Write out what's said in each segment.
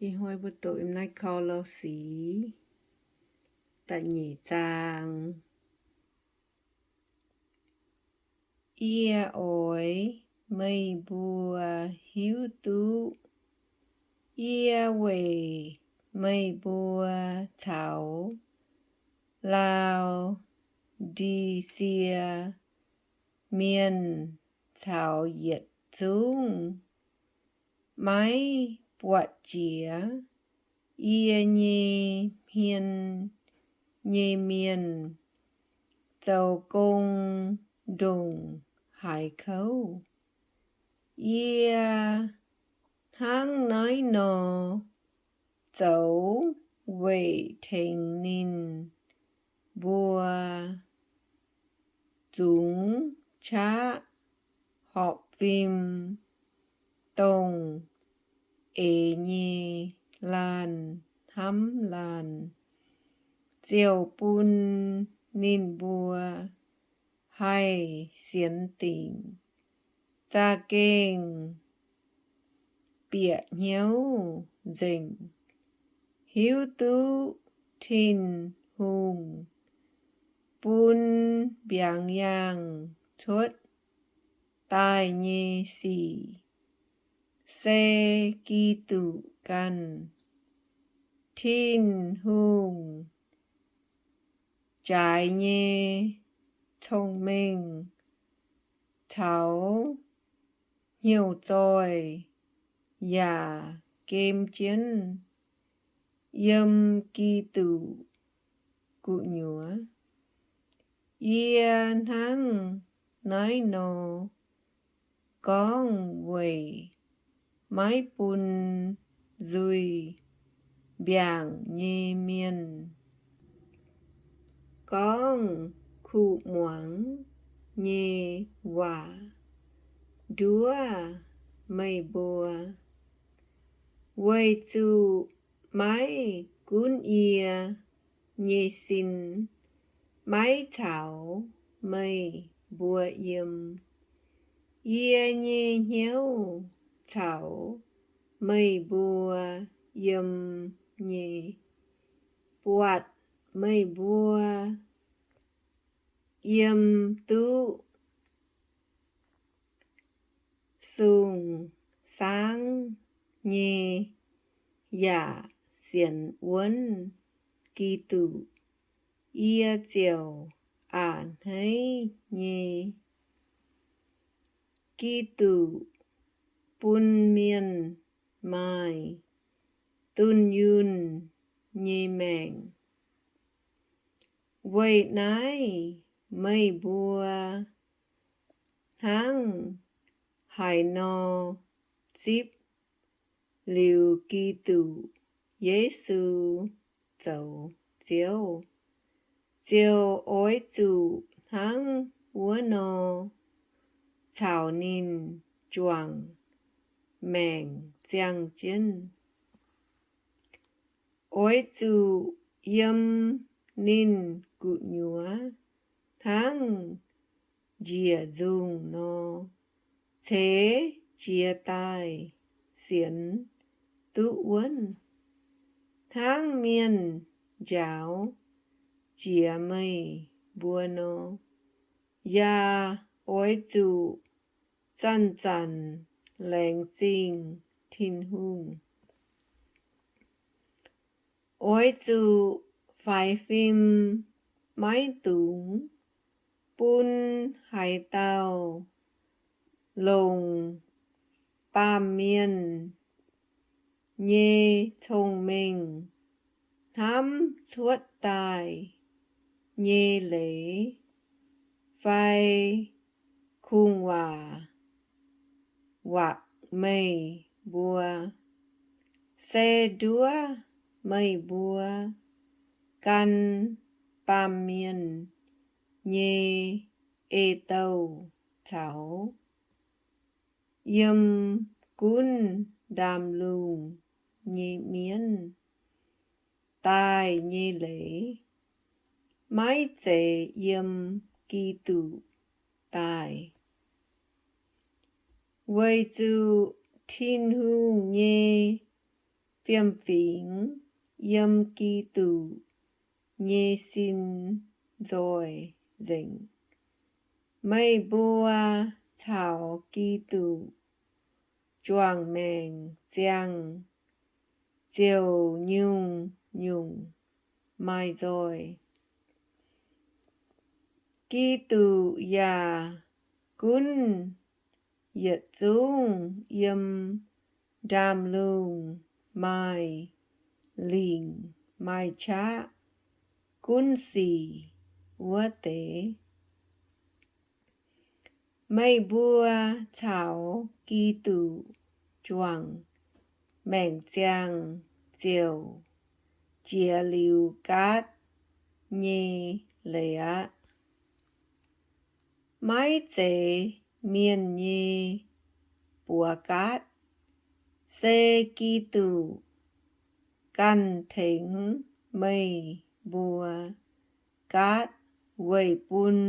Ih hnoi mbuo doqc yiem naaiv Ko^lo^si da'nyeic zaang. Yie oix meih mbuo hiuv duqv yie weic meih mbuo caux Lau^ndi^sie Mienh caux yietc zungv maiv buatc jiex yie nyei hmien nyei mienh zoux gong ndongc haaix kouv. Yie hnangv naaiv nor zoux weic tengx ninh mbuo zungx qaqv horpc fim, dongh eix nyei laanh hnamv laanh, ziouc bun ninh mbuo haih sienx dingc, za'gengh bieqc hnyouv nzengc, hiuv duqv Tin-Hungh bun mbiaangx yaangh cuotv daaih nyei sic se Giduc ganh. Tin-Hungh jaaix nyei cong-mengh caux hnyouv zoih yaac gem jienv yiem Giduc gu'nyuoz. Yie hnangv naaiv nor gorngv weic maiv bun nzuih mbiaangc nyei mienh gorngv kuv muangx nyei waac nduov meih mbuo, weic zuqc maiv gunv yie nyei sin maiv caux meih mbuo yiem. Yie nyei hnyouv caux meih mbuo yiem nyei, buatc meih mbuo yiem duqv sung-saangv nyei yaac sienx wuonv Giduc, yie ziouc a'hneiv nyei. Giduc bun mienh maaih dunh yunh nyei maengc. Weic naaiv meih mbuo hnangv haaix nor zipv liuz Giduc Yesu zoux Ziouv, ziouc oix zuqc hnangv wuov nor caux ninh juangc maengc ziangh jienv. Oix zuqc yiem ninh gu'nyuoz hnangv njiec nzungh nor, ceix jiez daaih sienx duqv wuonv, hnangv mienh njaaux jiez meih mbuo nor. Yaac oix zuqc zanc-zanc laengz zingh Tin-Hungh. Oix zuqc faix fim maiv dungx bun haaix dauh longc baamh mienh nyei cong-mengh hnamv cuotv daaih nyei leiz fai kungx-waac wakc meih mbuo. Se nduov meih mbuo gan baamh mienh nyei ei-douh caux yiem gunv ndaamv-lungh nyei mienv daaih nyei leiz, maiv zeiz yiem Giduc daaih. Weic zuqc Tin-Hungh nyei fiem-fingx yiem Giduc nyei sin nzoih nzengc. Meih mbuo caux Giduc juangc maengc ziangh ziouc nyungc-nyungc maaih nzoih. Giduc yaac gunv yietc zungv yiem ndaamv-lungh maaih lingc maaih qaqv gunv sic wuov deix. Meih mbuo caux Giduc juangc maengc ziangh ziouc jiex liuz gaatv nyei leiz aqv. Maiv zeiz mienh nyei buoz gaatv, se Giduc ganh tengx meih mbuo gaatv weic bun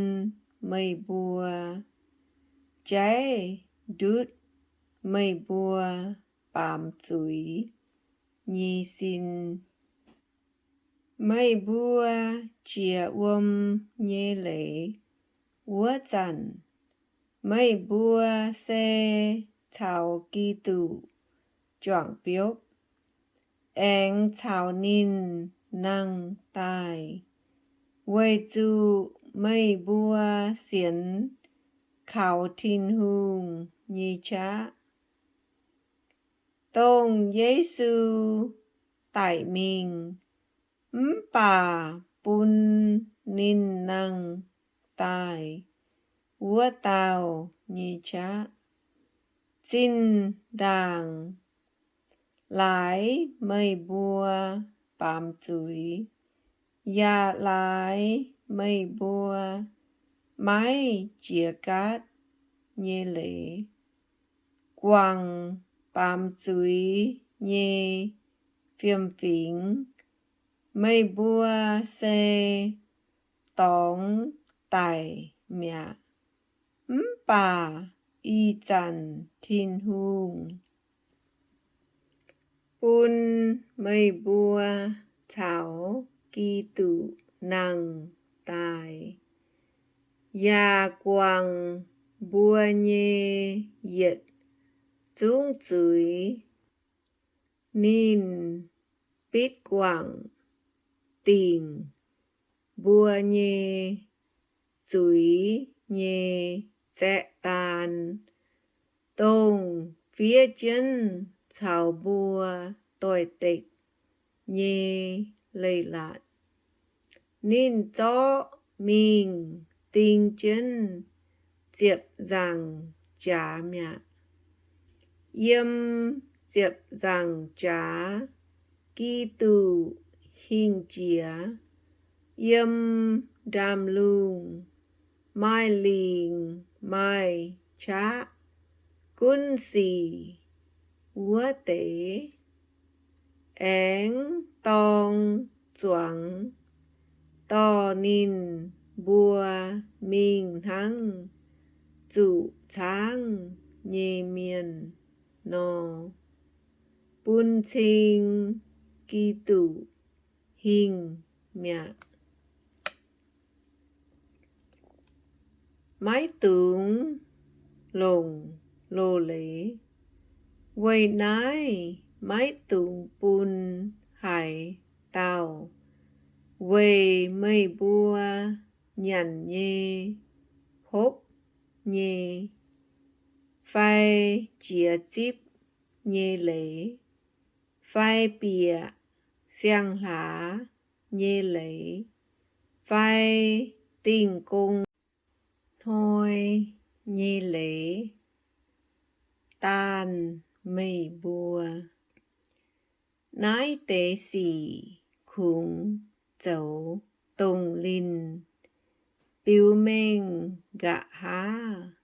meih mbuo jaiv ndutv meih mbuo baamz zuiz nyei sin. Meih mbuo jiex wuom nyei leiz wuov zanc, meih mbuo se caux Giduc juangc biopv, aengx caux ninh nangh daaih, weic zuqc meih mbuo sienx kaux Tin-Hungh nyei qaqv, dongh Yesu daic mingh mv baac bun ninh nangh daaih wuov dauh nyei qaqv. Zinh ndaangc laaix meih mbuo baamz zuiz, yaac laaix meih mbuo maiv jiex gaatv nyei leiz, guangc baamz zuiz nyei fiem-fingx, meih mbuo se dorngx daic mi'aqv. Mv baac ih zanc Tin-Hungh bun meih mbuo caux Giduc nangh daaih, yaac guangc mbuo nyei yietc zungv zuiz. Ninh bitv guangc dingc mbuo nyei zuiz nyei zaeqv daan, dongh fiev jienv caux mbuo doix-dekc nyei leiz-latc. Ninh zorqv mingh ding jienv ziepc nzaangc jaax mi'aqv. Yiem ziepc nzaangc jaax, Giduc hingh jiex yiem ndaamv-lungh maaih lingc maaih qaqv gunv sic wuov deix, aengx dorng zuangx dorh ninh mbuo mingh hnangv zuqc caangv nyei mienh nor, bun cing Giduc hingh mi'aqv. Maiv dungx longc loz-leiz. Weic naaiv maiv dungx bun haaix dauh weic meih mbuo nyanc nyei, hopv nyei, fai jiex zipv nyei leiz, fai bieqc siang-hlaax nyei leiz, fai Dingh Gong Hnoi nyei leiz daanh meih mbuo. Naaiv deix sic kungx zoux dongh linh biux mengh nqa'haav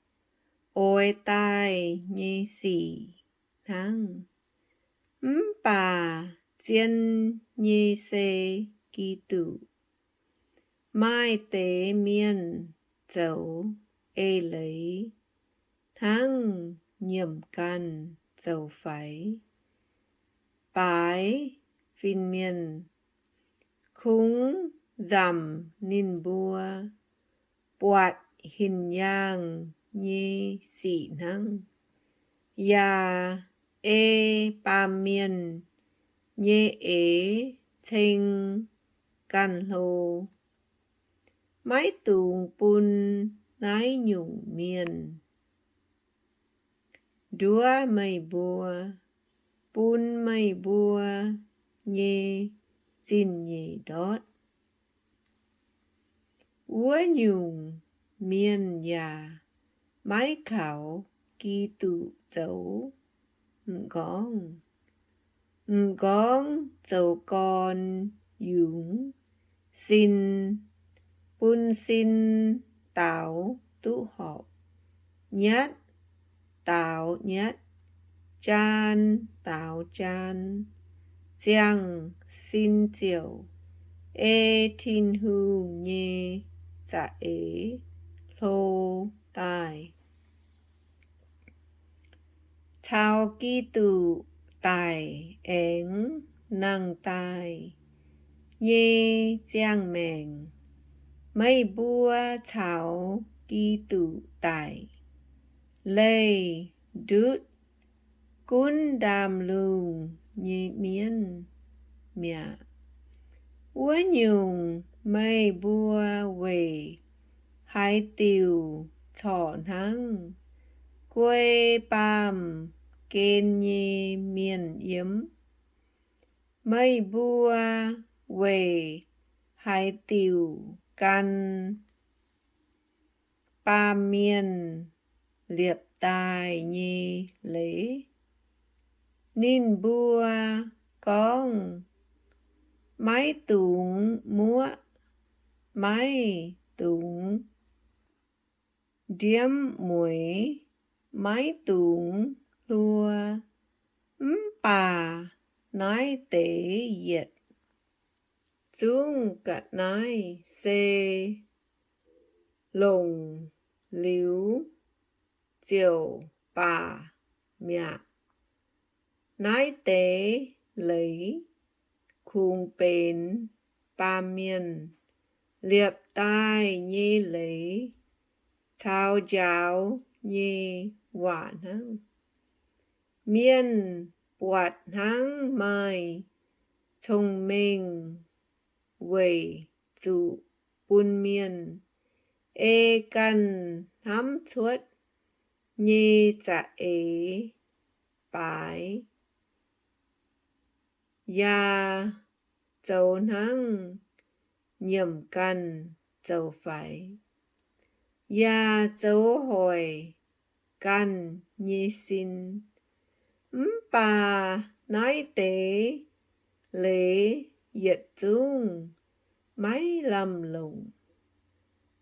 oix daaih nyei sic hnangv. Mv baac zien nyei se Giduc. Maaih deix mienh zoux eix leiz hnangv nyiemc ganh zoux faix. baaix fin-mienh, kungx nzamc ninh mbuo buatc hinc yaangh nyei sic hnangv, yaac ei baamh mienh nyei eix ceng ganh hlo. Maiv dungx bun naaiv nyungc mienh nduov meih mbuo, bun meih mbuo nyei zingh nyeic ndortv. Wuov nyungc mienh yaac maiv kaux Giduc zoux m'nqorngv, m'nqorngv zoux gorn yungz sin, bun sin daaux duqv horpc, nyatv daaux nyatv, jaan daaux jaan, ziangh sin ziouc ei Tin-Hungh nyei za'eix hlo daaih. Caux Giduc daic aengx nangh daaih nyei ziangh maengc, meih mbuo caux Giduc daic, leih ndutv gunv ndaamv-lungh nyei mienv mi'aqv. Wuov nyungc, meih mbuo weic haaix diuc corc hnangv guei baamh gen nyei mienh yiem? Meih mbuo weic haaix diuc gan baamh mienh liepc daaih nyei leiz? Ninh mbuo gorngv, maiv dungx muoqv, maiv dungx ndiemv mueiz, maiv dungx hluo. Mv baac naaiv deix yietc zungv ga'naaiv se longc liuz ziouc baac mi'aqv. Naaiv deix leiz kungx benx baamh mienh liepc daaih nyei leiz caux njaaux nyei waac hnangv. Mienh buatc hnangv maaih cong-mengh weic zuqc bun mienh ei ganh hnamv cuotv nyei za'eix baaix, yaac zoux hnangv nyiemc ganh zoux faix, yaac zoux hoic ganh nyei sin. Mv baac naaiv deix leiz yietc zungv maiv lamh longc,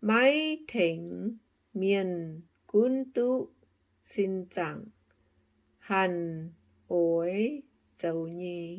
maiv tengx mienh gunv duqv sin zaangc hanc oix zoux nyei.